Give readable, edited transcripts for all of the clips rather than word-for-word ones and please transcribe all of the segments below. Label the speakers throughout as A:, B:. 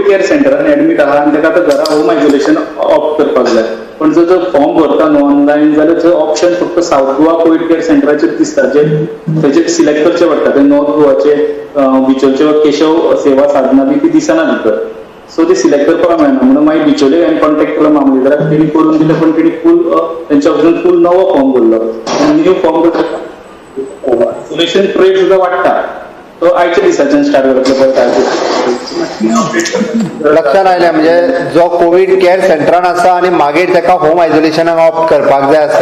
A: Care सेंटरान admit आहा आनी ताका आतां घरा होम आयसोलेशन ऑप्ट करपाक जाय. पण जर जर फॉर्म भरता न्हू ऑनलायन जाल्यार थंय ऑप्शन फक्त सावथ गोवा कोवीड केअर सेंटराचेर दिसता, जे थंयचेर सिलेक्ट करचे पडटा. ते नॉर्थ गोवाचे, बिचोलचे वा केशव सेवा साधना बी ती दिसना भितर. सो ते सिलेक्ट करपाक मेळना म्हणून मागीर बिचोले हांवें कॉन्टेक्ट केलो मामलेदाराक, तेणी करून दिलें, पण तेणी फूल तेंच्या ऑफिसान फूल नवो फॉर्म भरलो. न्यू फॉर्म आयसोलेशन पिरियड सुद्दां वाडटा. तो आयच्या दिसाच्यान स्टार्ट जातलो पळय.
B: लक्षात आयलें. म्हणजे जो कोवीड केअर सेंटरान आसा आनी मागीर ताका होम आयसोलेशनाक ऑप्ट करपाक जाय आसत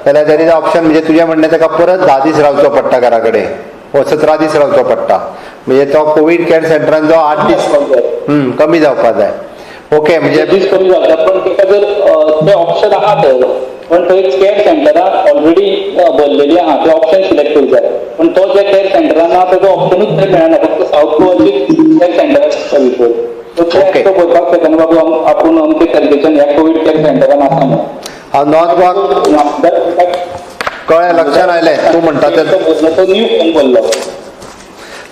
B: जाल्यार there is option. म्हणजे तुजें म्हणणें ताका परत 10 दीस रावचो पडटा घरा कडेन वा 17 दीस रावचो पडटा. म्हणजे तो कोवीड केअर सेंटरान जो 8 दीस कमी जावपाक जाय. ओके, म्हणजे
A: दीस कमी जाता, पण ताका जर ते ऑप्शन आहा थंय, पण थंय केअर सेंटरान ऑलरेडी भरलेली आहा, ते ऑप्शन सिलेक्ट करूंक जाय. पण तो ज्या केअर सेंटरान ना, तेजो ऑप्शनूच थंय मेळना. फक्त सावथ गोवाची केअर सेंटर आसता भितर. सो ते तो भरपाक शकना बाबू, आपूण अमके तारखेच्यान ह्या कोवीड केअर सेंटरान आसा म्हणून.
B: हांव नॉर्थ गोवा कळ्ळें, लक्षात आयलें तूं म्हणटा तें.
A: तो न्यू फॉर्म भरलो.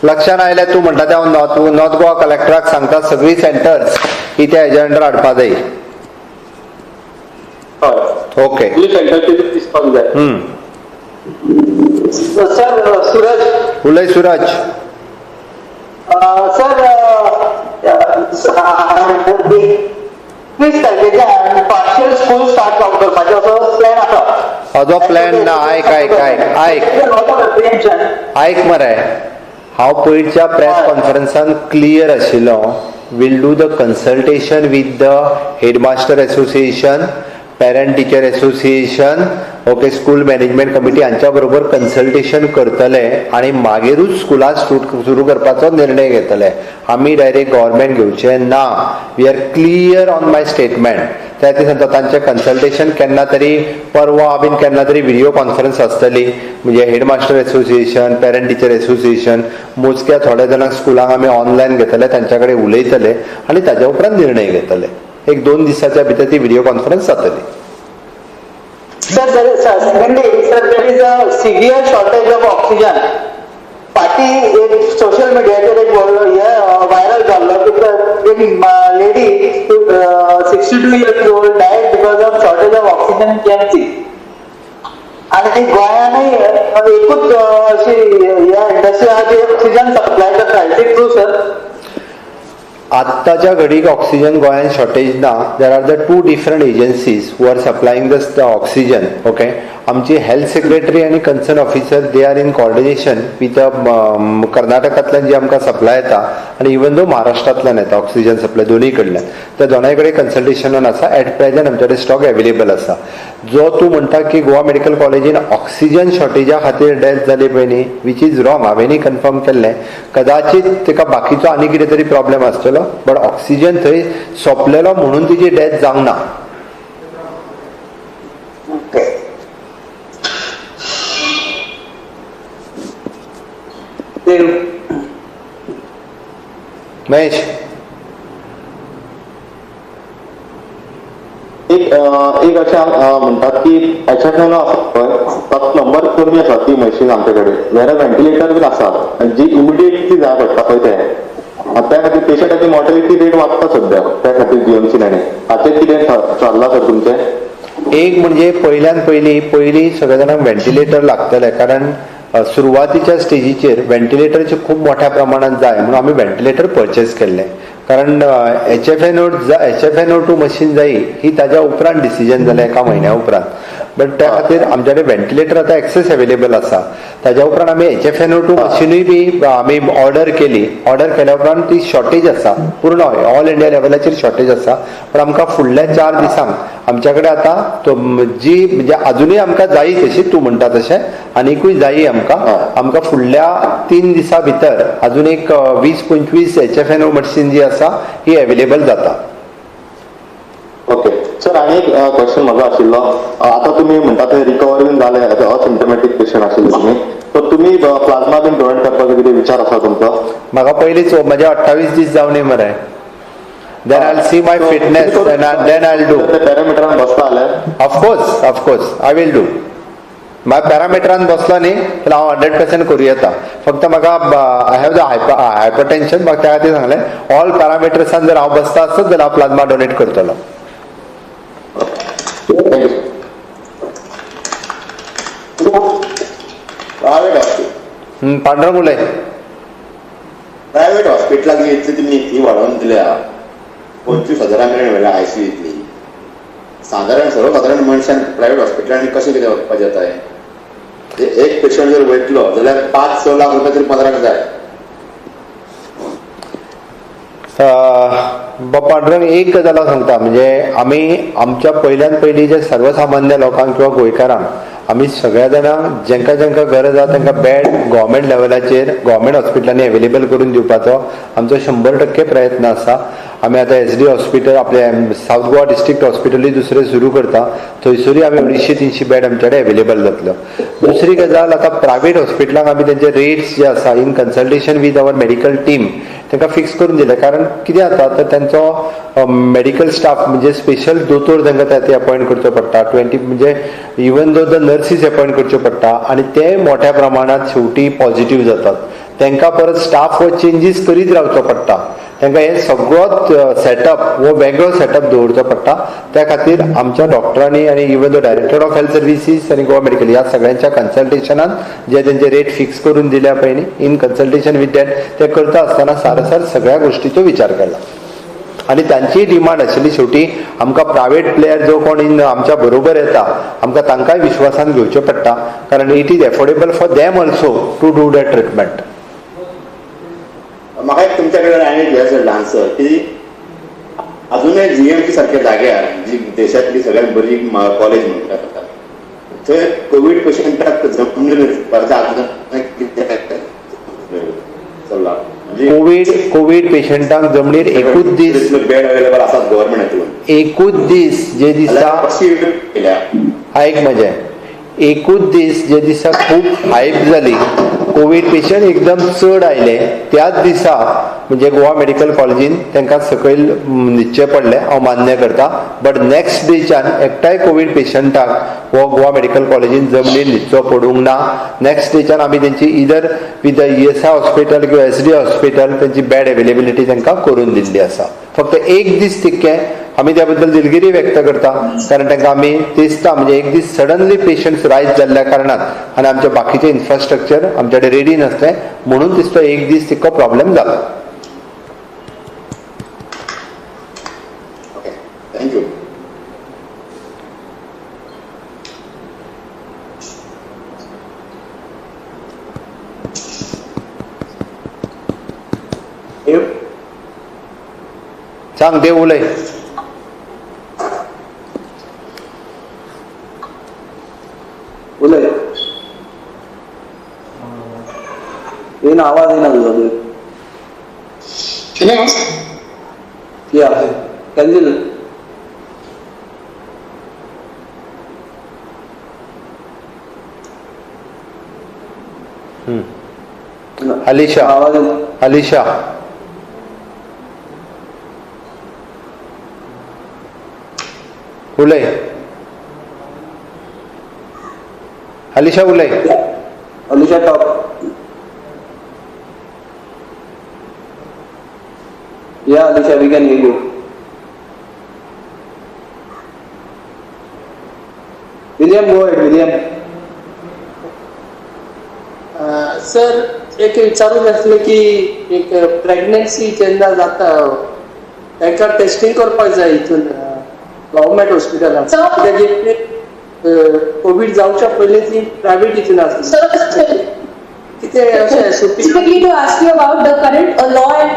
B: लक्षात आयलें तूं म्हणटा तें. हांव नॉर्थ गोवा कलेक्टराक सांगता, सगळीं सेंटर्स ही त्या हेज्या अंडर हाडपा जाय.
A: हय.
B: ओके.
A: सगळीं सेंटर तितून दिसपाक जाय.
C: सर, सूरज.
B: उलय सुरज.
C: सर, 21 तारखेच्यान पार्शियल स्कूल स्टार्ट करपाचो असो प्लॅन आसा.
B: म्हजो प्लॅन ना. आयक, आयक, आयक, आयक. आयक मरे, हांव पयरच्या प्रेस कॉन्फरन्सान क्लियर आशिल्लो. Will do the consultation with the headmaster association, parent teacher association, okay, school management committee हांच्या बरोबर कन्सल्टेशन करतले आनी मागीरूच स्कुलां सुरू करपाचो निर्णय घेतले. आमी डायरेक्ट गव्हर्मेंट घेवचे ना. We are clear on my statement. त्या खातीर सांगता, तांचें कन्सल्टेशन केन्ना तरी परवा बीन केन्ना तरी व्हिडिओ कॉन्फरन्स आसतली. म्हणजे headmaster association, parent teacher association, मोजक्या थोड्या जाणांक स्कुलांक आमी ऑनलायन घेतले, तांच्या कडेन उलयतले आनी ताज्या उपरांत निर्णय घेतले. एक दोन दिसाच्या भितर ती व्हिडिओ कॉन्फरन्स जातली.
C: Sir, there is, secondly, sir, there is a severe shortage of oxygen. फाटी एक सोशल मिडियाचेर एक हे व्हायरल जाल्लो की एक lady, 62 years old, died because of shortage of oxygen in KMC. आणि गोंयानूय एकूच अशी ह्या इंडस्ट्री आहा जी ऑक्सिजन सप्लाय करता. Is it true, sir?
B: आत्ताच्या घडीक ऑक्सिजन गोंयांत शॉर्टेज ना. There are the two different agencies who are supplying the oxygen, okay? आमची हेल्थ सेक्रेटरी आनी concern officer, they are in coordination with कर्नाटकांतल्यान जी आमकां सप्लाय येता आनी इवन दो महाराष्ट्रांतल्यान येता ऑक्सिजन सप्लाय, दोनूय कडल्यान, त्या दोनाय कडेन कन्सल्टेशनान आसा. एट प्रेझेंट आमचे कडेन स्टॉक एवेलेबल आसा. जो तूं म्हणटा की गोवा मेडिकल कॉलेजीन ऑक्सिजन शॉर्टेजा खातीर डेथ जाली पळय न्ही, which is wrong. हांवेंय कन्फर्म केल्लें. कदाचित ताका बाकीचो आनी कितें तरी प्रॉब्लेम आसतलो, बट ऑक्सिजन थंय सोंपलेलो म्हणून तिची डेथ जावंक ना.
C: ओके.
B: महेश.
D: एक अशें म्हणटात की एचएफएनओ आसा पळय, ताचो नंबर कमी आसा ती मशीन आमचे कडेन, वेर व्हेंटिलेटर बीन आसा आनी जी इमिडिएटली जाय पडटा पळय ते, आनी त्या खातीर पेशंटाची मॉर्टेलिटी रेट वाडटा सद्या. त्या खातीर जीएमसी आनी हाचेर कितें थारलां सर तुमचें?
B: एक म्हणजे पयल्यान पयलीं पयलीं सगळ्या जाणांक व्हेंटिलेटर लागतले, कारण सुरवातीच्या स्टेजीचेर व्हेंटिलेटरचे खूब मोठ्या प्रमाणात जाय म्हणून आमी व्हेंटिलेटर परचेस केल्ले. कारण HFNO HFNO2 machine जायी ही ताज्या उपरांत डिसिजन जालें, एका म्हयन्या उपरांत. बट त्या खातीर आमच्या कडेन व्हेंटिलेटर आतां एक्सेस अवेलेबल आसा. ताज्या उपरांत आमी HFNO2 मशिनूय बी आमी ऑर्डर केली. ऑर्डर केल्या उपरांत ती शॉर्टेज आसा. पूर्ण ऑल इंडिया लेवलाचेर शॉर्टेज आसा, पण आमकां फुडल्या 4 दिसांक आमच्या कडेन आतां तो जी म्हणजे अजुनूय आमकां जायी, तशी तूं म्हणटा तशें आनिकूय जायी आमकां. आमकां फुडल्या 3 दिसां भितर अजून एक 20-25 HFNO machine जी आसा ही अवेलेबल जाता.
D: ओके सर, आनी एक क्वेश्चन म्हजो आशिल्लो. आतां तुमी म्हणटा ते रिकवर बीन जाले, असिम्टमॅटीक पेशंट आशिल्ले तुमी, सो तुमी प्लाझ्मा बीन डोनेट करपाचो कितें विचार आसा तुमचो?
B: म्हाका पयलींच म्हजे 28 दीस जावनी मरे, then I see my fitness, then I do.
D: पॅरामिटरान बसता जाल्यार.
B: Of course, of course, I will do. म्हाका पॅरामिटरान बसलो न्ही जाल्यार हांव 100% करूं येता. फक्त म्हाका I have the hypertension, म्हाका त्या खातीर सांगलें ऑल पॅरामिटर्सान जर हांव बसता आसत जाल्यार हांव प्लाझ्मा डोनेट करतलो. पांडुरंग उलय.
D: प्रायव्हेट हॉस्पिटलाक इतली तुमी फी वाडोवन दिल्या, 25,000 मेरेन व्हेल्या आयसीयू इतली. सादारण सर्वसादारण मनशान प्रायव्हेट हॉस्पिटलांनी कशें कितें वचपाचें जाता? एक पेशंट जर वयतलो जाल्यार 5-6 लाख रुपया तरी पदराक जाय.
B: पांडुरंग एक गजाल हांव सांगता, म्हणजे आमी आमच्या पयल्यान पयलीं जे सर्वसामान्य लोकांक किंवा गोंयकारांक आमी सगळ्या जाणांक जेंका जेंका गरज आसा तांकां बेड गव्हर्मेंट लेवलाचेर गव्हर्मेंट हॉस्पिटलांनी एवेलेबल करून दिवपाचो आमचो 100% प्रयत्न आसा. आमी आतां एस डी हॉस्पिटल आपले सावथ गोवा डिस्ट्रिक्ट हॉस्पिटलूय दुसरें सुरू करता, थंयसरूय आमी 250-300 बेड आमचे कडेन एवेलेबल जातलो. दुसरी गजाल, आतां प्रायवेट हॉस्पिटलांक आमी तेंचे रेट्स जे आसा in consultation with our medical team तांकां फिक्स करून दिले. कारण कितें जाता तर तेंचो मेडिकल स्टाफ म्हणजे स्पेशल दोतोर तांकां त्या खातीर अपॉयंट करचो पडटा, 20 म्हणजे even though the nurses appoint करच्यो पडटा आनी ते मोठ्या प्रमाणांत शेवटी पॉझिटीव जातात. तांकां परत स्टाफ हो चेंजीस करीत रावचो पडटा, तांकां हे सगळोच सेटअप हो वेगळो सेटअप दवरचो पडटा. त्या खातीर आमच्या डॉक्टरांनी आनी even the director of health services आनी गोवा मेडिकल ह्या सगळ्यांच्या कन्सल्टेशनान जे तेंचे रेट फिक्स करून दिल्या पळय न्ही, इन कन्सल्टेशन विथ that ते करता आसतना सारसार सगळ्या गोश्टीचो विचार केला. आनी तांचीय डिमांड आशिल्ली शेवटी आमकां प्रायवेट प्लेयर जो कोण इन आमच्या बरोबर येता आमकां तांकांय विश्वासान घेवचें पडटा, कारण it is affordable for them also to do that treatment.
D: म्हाका एक तुमच्या कडल्यान आनी एक हें आन्सर की अजूनय जीएमसी सारक्या जाग्यार जी देशांतली सगळ्यात बरी कॉलेज म्हणटात थंय कोवीड पेशंटाक जमनीर चल्ला.
B: कोवीड पेशंटांक जमनीर एकूच दीस
D: बेड अवेलेबल आसात गव्हर्मेंटातून,
B: एकूच दीस जे दिसा आयक म्हजें, एकूच दीस जे दिसा खूब हायप जाली, कोवीड पेशंट एकदम चड आयले, त्याच दिसा म्हणजे गोवा मेडिकल कॉलेजीन तांकां सकयल न्हिदचें पडलें, हांव मान्य करता. बट नेक्स्ट डेच्यान एकठांय कोवीड पेशंटाक हो गोवा मेडिकल कॉलेजीन जमनीर न्हिदचो पडूंक ना. नेक्स्ट डेच्यान आमी तेंची either with the ESI hospital किंवा एस डी हॉस्पिटल तेंची बेड एवेलेबिलिटी तांकां करून दिल्ली आसा. फक्त एक दीस तितकें आमी त्या बद्दल दिलगिरी व्यक्त करता, कारण तांकां आमी दिसता म्हणजे एक दीस सडनली पेशंट्स रायज जाल्ल्या कारणान आनी आमचें बाकीचें इन्फ्रास्ट्रक्चर आमचे कडेन रेडी नासलें म्हणून दिसतो एक दीस तितको प्रॉब्लेम जालो.
D: Thank you.
B: सांग देव उलय.
A: उलय येना, आवाज येना तुझा. या कॅन्सल.
B: अलिशा,
A: आवाज.
B: अलिशा उलय. अलिशा उलय.
A: Alisha talk. Yeah Alisha, we can hear you. William, go ahead William.
E: Sir एक विचारूंक आसलें की एक प्रेग्नन्सी जेन्ना जाता तांकां टेस्टिंग करपाक जाय हितून गव्हर्मेंट हॉस्पिटलान, कित्याक कोवीड जावच्या पयलीं ती प्रायवेट हितून आसली, कितें अशें SOP?
F: Specifically to ask you about the current law and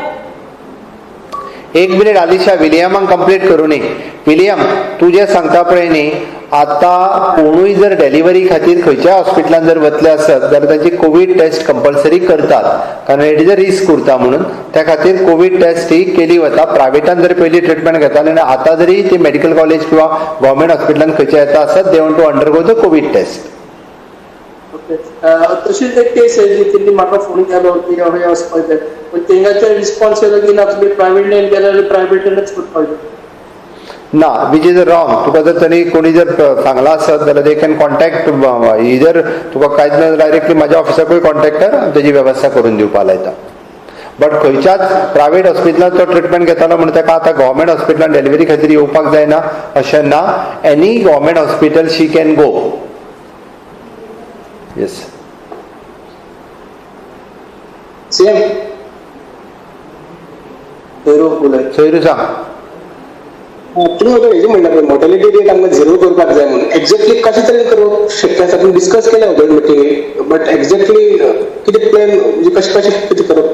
B: एक मिनिट आलिशा, विलियमाक कंप्लीट करूं न्ही. विलियम, तूं जें सांगता पळय न्ही, आतां कोणूय जर डिलिव्हरी खातीर खंयच्याय हॉस्पिटलान जर वतले आसत जाल्यार तांची कोवीड टेस्ट कंपल्सरी करतात, कारण it is a risk उरता म्हणून त्या खातीर कोवीड टेस्ट ही केली वता. प्रायवेटान जर पयलीं ट्रिटमेंट घेताले आनी आतां जरी ती मेडिकल कॉलेज किंवा गव्हर्मेंट हॉस्पिटलान खंयच्या येता आसत, they want to undergo the COVID test.
E: Okay, तशीच एक केस आयली, तेणी म्हाका फोन केलो की हय वचपाक जाय, पूण तेंगाचे रिस्पॉन्स येयलो की ना तुमी प्रायवेट गेल्यार प्रायवेटानच करपाक जाय.
B: ना, which is wrong. तुका जर तांणी कोणी जर सांगलां आसत जाल्यार they can contact इधर, तुका कांयच ना डायरेक्टली म्हाज्या ऑफिसाकूय कॉन्टॅक्ट कर, हांव तेजी वेवस्था करून दिवपाक लायता. बट खंयच्याच प्रायवेट हॉस्पिटलांत तो ट्रिटमेंट घेतालो म्हणून ताका आतां गव्हर्मेंट हॉस्पिटलान डिलिव्हरी खातीर येवपाक जायना अशें ना. Any government hospital she can go. Yes
E: same
B: सोयरू सांग.
G: तुमी आतां हेजें म्हणलें पळय मोर्टेलिटी रेट आमकां झिरो करपाक जाय म्हणून, एक्झॅक्टली कशे तरेन करप शक्य आसा? तुमी डिस्कस केलें होते मिटिंगेक, बट एक्झॅक्टली कितें प्लॅन, म्हणजे कशें कशें कितें करप?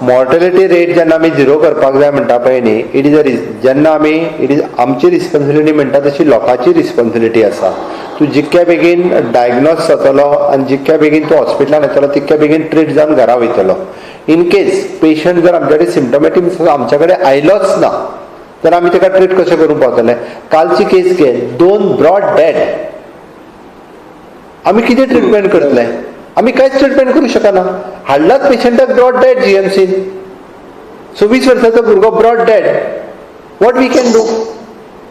B: मॉर्टेलिटी रेट जेन्ना आमी झिरो करपाक जाय म्हणटा पळय न्ही, it is a जेन्ना आमी it is आमची रिस्पॉन्सिबिलिटी म्हणटा तशी लोकांची रिस्पॉन्सिबिलिटी आसा. तूं जितक्या बेगीन डायग्नोज जातलो आनी जितक्या बेगीन तूं हॉस्पिटलान येतलो तितक्या बेगीन ट्रीट जावन घरा वयतलो. इन केस पेशंट जर आमचे कडेन सिमटोमॅटीक आमच्या कडेन आयलोच ना तर आमी ताका ट्रीट कशें करूंक पावतले? कालची केस घे, 2 ब्रॉड डेड, आमी कितें ट्रिटमेंट करतले? आमी कांयच ट्रिटमेंट करूं शकना. हाडलाच पेशंटाक ब्रॉड डेड जीएमसीन, 26 वर्साचो भुरगो brought dead, what we can do?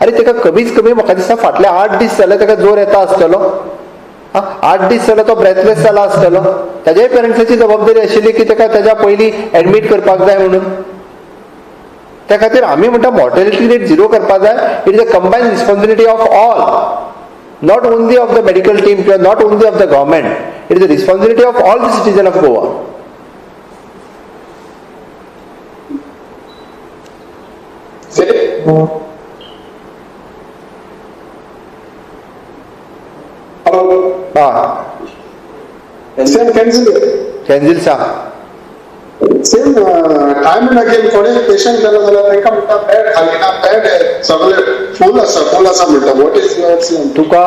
B: अरे ताका कमीच कमी म्हाका दिसता फाटले 8 दीस जाले ताका जोर येता आसतलो, 8 दीस जाले तो ब्रेथलेस जाला आसतलो. ताज्याय पेरंट्साची जबाबदारी आशिल्ली की ताका ताज्या पयलीं एडमीट करपाक जाय म्हणून. त्या खातीर आमी म्हणटा मॉर्टेलिटी रेट झिरो करपाक जाय. It is a combined responsibility of all, not only of the medical team, not only of the government. It is the responsibility of all the citizens of Goa.
G: Hello.
B: हा.
G: Same Kenzil.
B: Kenzil सांग.
G: Same time and again कोणी patient जालो जाल्यार तांकां म्हणटा bed खाली ना, bed सगळे फूल आसा, फूल आसा म्हणटा. What is your?
B: तुका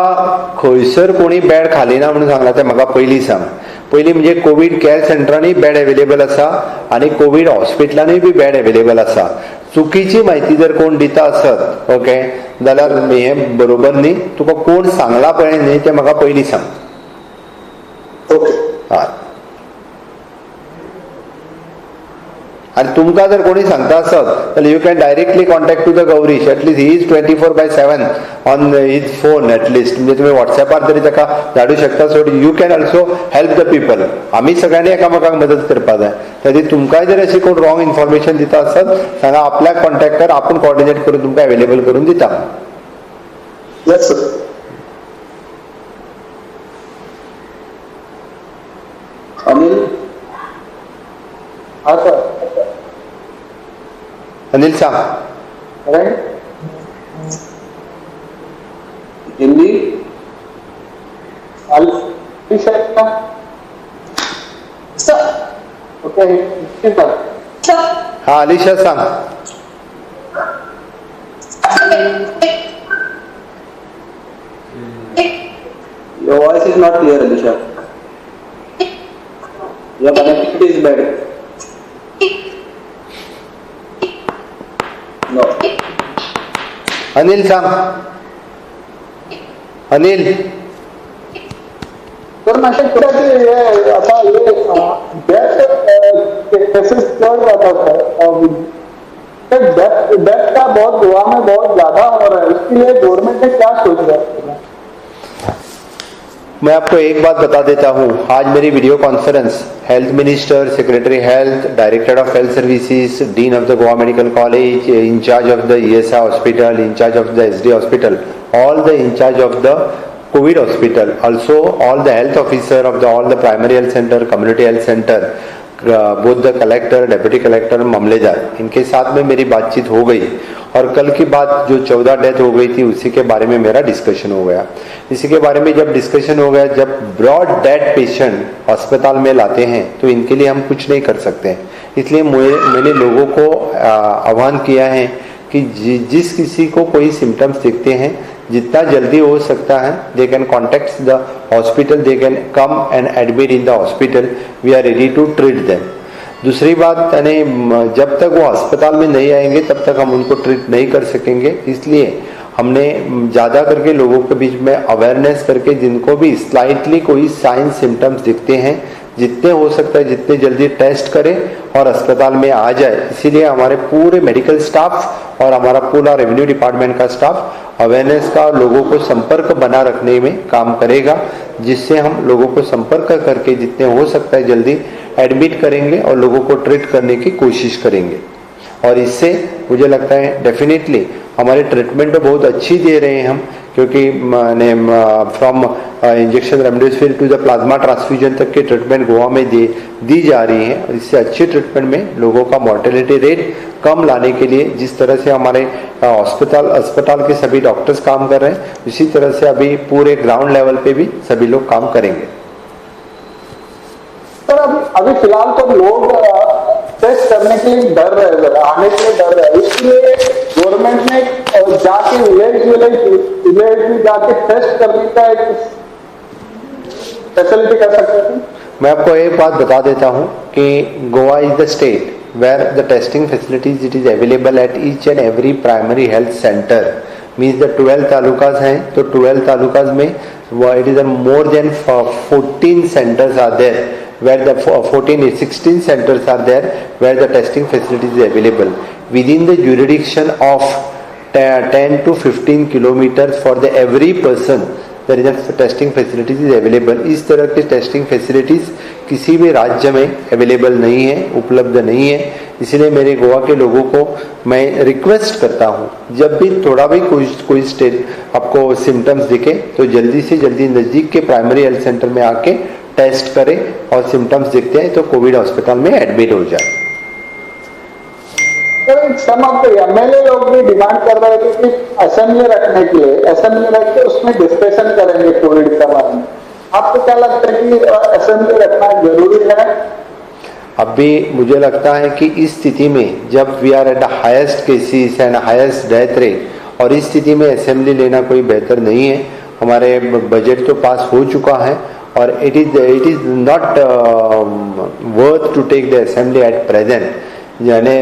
B: खंयसर कोणी बेड खाली ना म्हणून सांगला तें म्हाका पयलीं सांग. पयलीं म्हणजे कोवीड कॅर सेंटरांनी बेड एवेलेबल आसा आनी कोवीड हॉस्पिटलांनी बी बेड एवेलेबल आसा. चुकीची म्हायती जर कोण दिता आसत ओके जाल्यार हें बरोबर न्ही. तुका कोण सांगला पळय न्ही तें म्हाका पयलीं सांग.
G: ओके.
B: हय. आनी तुमकां जर कोणी सांगता आसत जाल्यार you can directly contact to the Gaurish. At least he is 24/7 on his phone at least. म्हणजे तुमी वॉट्सॅपार तरी ताका धाडूं शकता. So you can also help the people. आमी सगळ्यांनी एकामेकांक मदत करपाक जाय. त्या तुमकांय जर अशी कोण रॉंग इन्फॉर्मेशन दिता आसत सांगा, आपल्याक कॉन्टॅक्ट कर, आपूण कॉर्डिनेट करून तुमकां अवेलेबल करून दिता.
G: Yes sir.
A: Anil. हा सर.
B: अनिल सांग.
A: हिंदी. ओके.
B: हा अलिशा सांग.
A: Your voice is not clear, Alisha. Your connectivity is bad. No.
B: Anil सांग. अनिल
G: तर मातशें कित्याक आतां डेथ केसेस चड जातात सर, डेथ डेथ का बहुत गोवा में बहुत ज्यादा हो रहा है, उसके लिए गवर्नमेंट ने क्या सोच रहा है?
B: मैं आपको एक बात बता देता हूँ. आज Mary video conference health minister, secretary health, director of health services, dean of the Goa medical college, in charge of the ESI hospital, in charge of the SD hospital, all the in charge of the Covid hospital, also all the health officer of the all the primary health centre, community health centre, both the collector, deputy collector, मामलेदार, इनके साथ में Mary बातचीत हो गई. और कल की बात जो 14 डेथ हो गई थी उसी के बारे में मेरा डिस्कशन हो गया. इसी के बारे में जब डिस्कशन हो गया, जब ब्रॉड डेड पेशेंट अस्पताल में लाते हैं तो इनके लिए हम कुछ नहीं कर सकते. इसलिए मैंने लोगों को आह्वान किया है कि जिस किसी को कोई सिम्टम्स दिखते हैं, जितना जल्दी हो सकता है they can contact the hospital, they can come and admit in the hospital, we are ready to treat them. दूसरी बात, यानी जब तक वो अस्पताल में नहीं आएंगे तब तक हम उनको ट्रीट नहीं कर सकेंगे. इसलिए हमने ज़्यादा करके लोगों के बीच में अवेयरनेस करके जिनको भी स्लाइटली कोई साइन सिम्टम्स दिखते हैं जितने हो सकता है जितने जल्दी टेस्ट करें और अस्पताल में आ जाए। इसीलिए हमारे पूरे मेडिकल स्टाफ और हमारा पूरा रेवेन्यू डिपार्टमेंट का स्टाफ अवेयरनेस का लोगों को संपर्क बना रखने में काम करेगा, जिससे हम लोगों को संपर्क करके जितने हो सकता है जल्दी एडमिट करेंगे और लोगों को ट्रीट करने की कोशिश करेंगे। और इससे मुझे लगता है डेफिनेटली हमारे ट्रीटमेंट तो बहुत अच्छी दे रहे हैं हम, क्योंकि मैंने from injection remdesivir to the plasma transfusion Tak K treatment Goa में दी जा रही है। और इससे अच्छी ट्रीटमेंट में लोगों का मॉर्टेलिटी रेट कम लाने के लिए जिस तरह से हमारे अस्पताल के सभी डॉक्टर्स काम कर रहे हैं, उसी तरह से अभी पूरे ग्राउंड लेवल पे भी सभी लोग काम करेंगे।
G: सर अभी फिलहाल तो लोग टेस्ट करने के लिए डर रहे हैं, आने के लिए डर रहे हैं। इसलिए गवर्नमेंट ने जाके विलेज विलेज में जाके टेस्ट करने का एक फैसिलिटी कर सकते हैं।
B: मैं आपको एक बात बता देता हूँ कि Goa is the state where the testing facilities it is available at each and every primary health centre. Means the 12 talukas हैं, तो 12 तालुकाज में it is more than 14 centres are there where the 16 centers are there where the testing facilities is available within the jurisdiction of 10 to 15 kilometers for the every person there is a testing facilities is available। इस तरह K testing facilities किसी भी राज्य में available नहीं है, उपलब्ध नहीं है। इसलिए मेरे Goa K लोगों को मैं रिक्वेस्ट करता हूँ, जब भी थोड़ा भी कोई स्टेट आपको सिम्टम्स दिखे तो जल्दी से जल्दी नज़दीक के प्राइमरी हेल्थ सेंटर में आके टेस्ट करें और सिम्टम्स दिखते हैं तो कोविड हॉस्पिटल में एडमिट हो जाए।
G: सम ऑफ एमएलए लोग भी डिमांड कर रहे थे कि असेंबली रखने के लिए, असेंबली रख के उसमें डिस्कशन करेंगे कोविड के बारे में। आपको क्या लगता है कि असेंबली रखना जरूरी है?
B: अभी मुझे लगता है कि इस स्थिति में जब we are at the highest cases and highest death rate, और इस स्थिति में असेंबली लेना कोई बेहतर नहीं है। हमारे बजट तो पास हो चुका है और it is not worth to take the assembly at present. यानी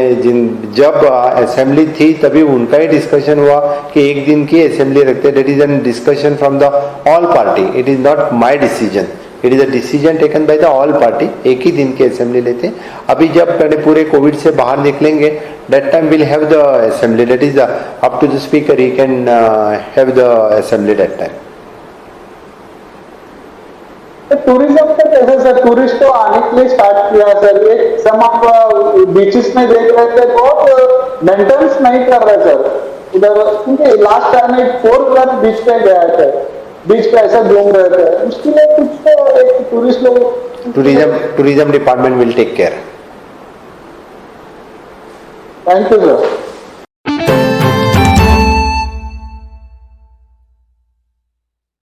B: जब असेंबली थी तभी उनका ही डिस्कशन हुआ कि एक दिन की असेंबली रखते। That is an discussion from the all party, it is not my decision, it is a decision taken by the all party. एक ही दिन की असेंबली लेते हैं। अभी जब पहले पूरे कोविड से बाहर निकलेंगे that time will have the assembly, that is up to the speaker, he can have the assembly that time.
G: Tourism का कैसे सर? टूरिस्ट तो आने के लिए स्टार्ट किया सर, एक सम ऑफ बीचेस में देख रहे थे बहुत मेंटेनेंस नहीं कर रहे सर उधर, क्योंकि लास्ट टाइम एक 4 व्हीलर बीच पे गया थे, बीच पे ऐसा घूम रहे थे। उसके लिए कुछ तो एक tourist log
B: tourism department will take care.
G: Thank you sir.